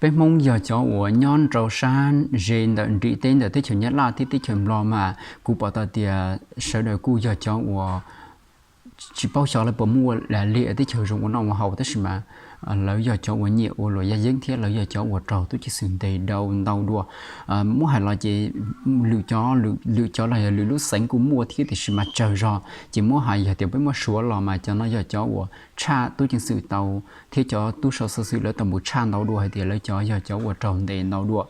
Peb Hmoob yog cov uas nyob rau sab ze ntawm nrim teb ntawm teb chaws Nyab Laj thiab teb chaws Nplog mas kuv pom tau tias sawv daws kuj yog cov uas tsis paub xyov lawv puas muaj ua li teb chaws zoo ua noj ua haus, tab sis mas lawv yog cov uas nyiam ua luam yaj yeeb thiab lawv yog cov uas raug tub ceev xwm ntes ntau dua. Muab hais los ces lwm cov, lwm cov los yog lwm lub xeev kuj muaj thiab, tiam sis mas tsawg zog ces muab hais yog tias peb muab suav los mas cov no yog cov uas tshaj tub ceev xwm tau, thiab cov tub sau xov xwm lawv tau mus tshaj ntau dua hais tias lawv cov yog cov uas raug ntes ntau dua.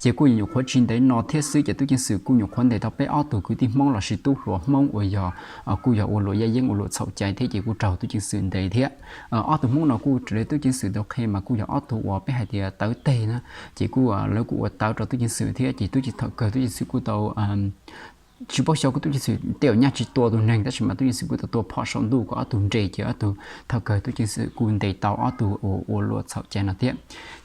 Ces kuj nyuam qhuav tsis ntev no thiab xwb ces tub ceev xwm kuj nyuam qhuav ntes tau peb ob tug kwv tij Hmoob lossis tub hluas Hmoob uas yog, kuj yog ua luam yaj yeeb ua luam txhaum cai thiab ces kuj raug tub ceev xwm ntes thiab. Ob tug Hmoob no kuj raws li tub ceev xwm tau qhia mas kuj yog ob tug uas peb hais tias tawv teg na, ces kuj lawv kuj ua tawv rau tub ceev xwm thiab ces tub ceev thaum kawg tub ceev xwm kuj tau tsis paub xyov kuj tub ceev xwm tej uas nyaj tsis tua tus neeg tab sis mas tub ceev xwm kuj tau tua phom saum ntuj kom ob tug nres ces ob tug thaum kawg tub ceev xwm kuj ntes tau ob tug uas ua luam txhaum cai no thiab.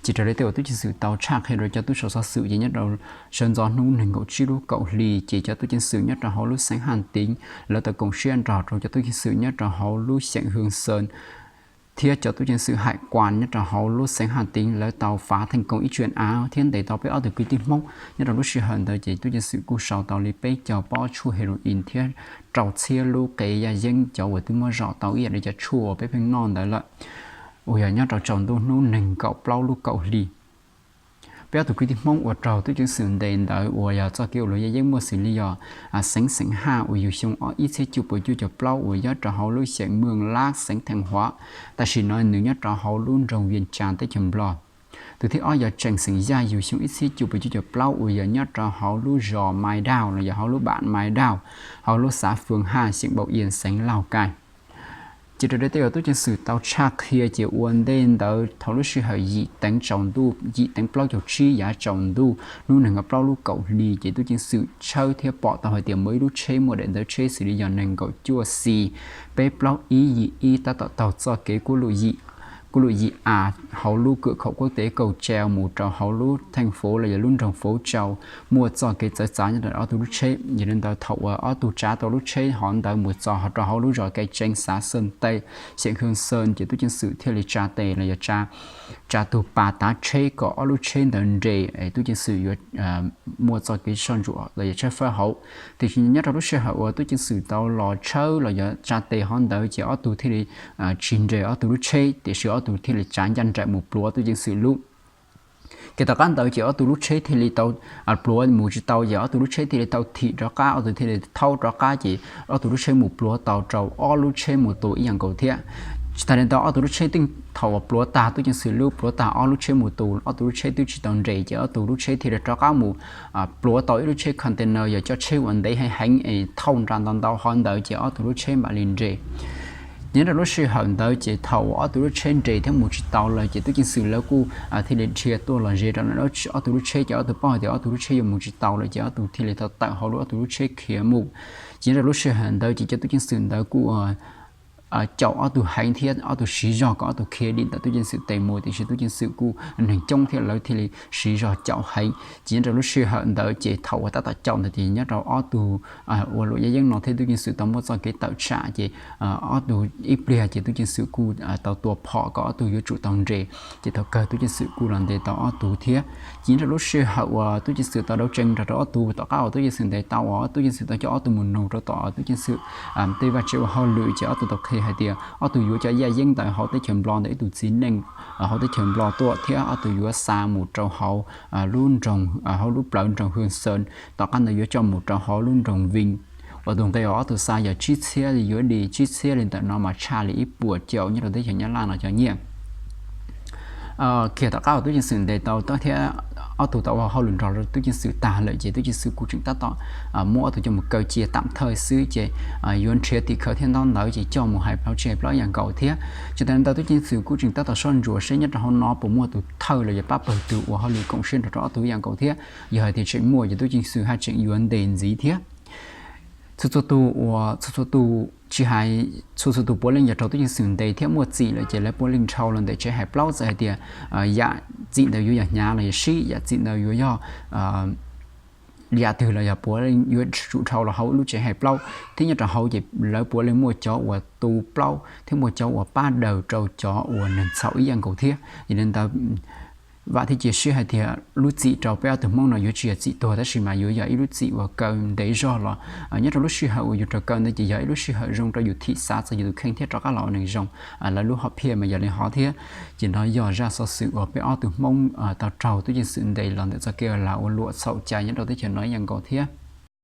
Ces raws li tej uas tub ceev xwm tau tshaj qhia rau cov tub sau xov xwm ces nyob rau sawv ntxov hnub nees nkaum tsib lub kaum hli ces cov tub ceev xwm nyob rau hauv lub xeev Haj Teev lawv tau koom siab nrog rau cov tub ceev xwm nyob rau hauv lub xeem Hwm Xees thiab cov tub ceev xwm hais kuas nyob rau hauv lub xeev Haj Teev lawv tau fav theej koom ib tswm av thiab ntes tau peb ob tug kwv tij Hmoob. Nyob rau lub sij hawm ntawd ces tub ceev xwm kuj sau tau li peb caug pob tshuaj heroin thiab rau txhiab lub qe yaj yeeb cov uas twb muab zom tau ib yam li cov tshuaj uas peb pheej noj ntawd lawm, uas yog nyob rau tsaus ntuj hnub nees nkaum plaub lub kaum hli. Peb ob tug kwv tij Hmoob uas raug tub ceev xwm ntes ntawd uas yog txoj kev ua luam yaj yeeb muaj xws li yog Xeev Xeem Haj uas yug xyoo ib txhiab cuaj puas cuaj caum plaub uas nyob rau hauv lub xeem Mweej Lab xeev Theej Huav, tam sim no nws nyob rau hauv lub nroog Vias Cas teb chaws Nplog. Tus thib ob yog Tseem Xeem Yaj yug xyoo ib txhiab cuaj puas cuaj caum plaub uas yog nyob rau hauv lub zos Mai Dau los yog hauv lub npam Mai Dau, hauv lub xav Fwm Haj xeem Npau Yia xeev Lauj Kai. Ces raws li tej uas tub ceev xwm tau tshaj qhia ces ua ntej ntawd thaum lub sij hawm yim teev tsaus ntuj, yim teev plaub caug tsib yav tsaus ntuj hnub nees nkaum plaub lub kaum hli ces tub ceev xwm tshawb thiab pom tau hais tias muaj ib lub tsheb muaj daim ntawv tsheb xws li yog nees nkaum cuaj xi peb plaub ib yim ib tab tom taug txoj kev kuv lum yim a hauv lub kws khaum kuab tev Kaus Cau mus rau hauv lub theej Fauv los yog lub nroog Fauv Cau, muaj txoj kev txawv txav nyob rau ob tug lub tsheb. Yog li ntawd thaum uas ob tug tsav tau lub tsheb hov ntawd mus txog rau hauv lub zos Kai Tseev xav Xeem Teb xeem Hwm Xees ces tub ceev xwm thiaj li tsa tes los yog tsa tus pas tav tsheb kom ob lub tsheb ntawd nres es tub ceev xwm yuav muaj txoj kev soj ntsuam los yog tshawb fawb hauv. Tiam sis nyob rau lub sij hawm uas tub ceev xwm tau los tshawb los yog tsa tes hov ntawd ces ob tug thiaj li tsis nres ob tug lub tsheb, tiam sis ob tug thiaj li tsav ncaj nraim mus pluav tub ceev xwm lub. Ces tom qab ntawd ces ob tug lub tsheb thiaj li tau pluav mus tsis tau ces ob tug lub tsheb thiaj li tau thim rov qab, ob tug thiaj li thaub rov qab ces ob tug lub tsheb mus pluav tau rau ob lub tsheb mus tus ib yam nkaus thiab. Tsis tas li ntawd ob tug lub tsheb tej thaum uas pluav tag tub ceev xwm lub pluav tag ob lub tsheb mus tus ob tug lub tsheb twb tsis tau nres ces ob tug lub tsheb thiaj li rov qab mus pluav tau ib lub tsheb container yog cov tsheb uas ntev heev heev es thauj nra ntau ntau hov ntawd ces ob tug lub tsheb mam li nres. Nyob rau lub sij hawm ntawd ces thaum ob tug lub tsheb nres thiab mus tsis tau lawm ces tub ceev xwm lawv kuj thiaj li dhia tuaj los ze rau ob tug lub tsheb ces ob tug paub hais tias ob tug lub tsheb yuav mus tsis tau lawm ces ob tug thiaj li tau tawm hauv lub ob tug lub tsheb khiav mus. Ces nyob rau lub sij hawm ntawd ces cov tub ceev xwm ntawd kuj caum ob tug heev thiab ob tug siv zog kom ob tug khiav dim ntawm tub ceev xwm tes mus, tiam sis tub ceev xwm kuj neeg coob thiab lawv thiaj li siv zog caum heev. Ces nyob rau lub sij hawm ntawd ces thaum uas tab tom caum ntawd ces nyob rau ob tug ua luam yaj yeeb no thiab tub ceev xwm tau muaj txoj kev tawm tsam ces ob tug ib pliag ces tub ceev xwm kuj tau tua phom kom ob tug yuav tsum tau nres, ces thaum kawg tub ceev xwm kuj los ntes tau ob tug thiab. Ces nyob rau lub sij hawm uas tub ceev xwm tau dab tseev nrog rau ob tug tom qab uas tub ceev xwm ntes tau uas tub ceev xwm tau coj ob tug mus nug rau tom tub ceev xwm tej vaj tsev ua hauj lwm ces ob tug tau qhia hais tias ob tug yuav cov yaj yeeb ntawd hauv teb chaws Nplog ntawm ib tug txiv neej hauv teb chaws Nplog tuaj thiab ob tug yuav xa mus rau hauv lub nroog, hauv lub plawv nroog Hwm Xees, tom qab ntawd yuav coj mus rau hauv lub nroog Vij uas tus nqi uas ob tug xa yog tsib txhiab li yuav di, tsib txhiab li ntawm no mas tshaj li ib puas caum nyob rau teb chaws Nyab Laj no cov nyiaj. Kiag tom qab uas tub ceev xwm ntes tau thiab ob tug tau ua hauj lwm nrog rau tub ceev xwm tag lawm ces tub ceev xwm kuj tseem tab tom muab ob tug coj mus kaw cia tam thawj xwb ces yuav nrhiav tim khawv thiab ntaub ntawv ces coj mus hais plaub tsib hais plaub ib yam nkaus thiab. Tsis tas li ntawd tub ceev xwm kuj tseem tab tom soj ntsuam seb nyob rau hauv no puas muaj tus thawj los yog pab pawg twg ua hauj lwm koom siab nrog rau ob tug ib yam nkaus thiab. Yog hais tias tseem muaj ces tub ceev xwm haj tseem yuav ntes ntxiv thiab. Txhua txhua tus uas txhua txhua tus tsis hais txhua txhua tus puav leej yog raug tub ceev xwm ntes thiab muaj txim lawm ces lawv puav leej dhau los ntawm tsev hais plaub txawm hais tias yam txim ntawd yuav yog hnyav los yog sib, yam txim ntawd yuav yog yam twg los yog puav leej yuav tsum dhau los hauv lub tsev hais plaub thiab nyob rau hauv ces lawv puav leej muaj cov uas tu plaub thiab muaj cov uas pab daws rau cov uas neeg txhaum ib yam nkaus thiab. Yog li ntawd vam thiab cia siab hais tias lub txim rau peb ob tug Hmoob no yuav tsis yog txim tuag tab sis mas yuav yog ib lub txim uas kaw ntev zog los nyob rau lub sij hawm uas yus raug kaw ntawd ces yog ib lub sij hawm zoo rau yus thim xav txog yus tus kheej thiab rov qab los ua neeg zoo. Lawv lub hom phiaj mas yog li hov thiab. Ces no yog zaj xov xwm uas peb ob tug Hmoob tau raug tub ceev xwm ntes los ntawm txoj kev ua lag ua luam txhaum cai nyob rau teb chaws no ib yam nkaus thiab.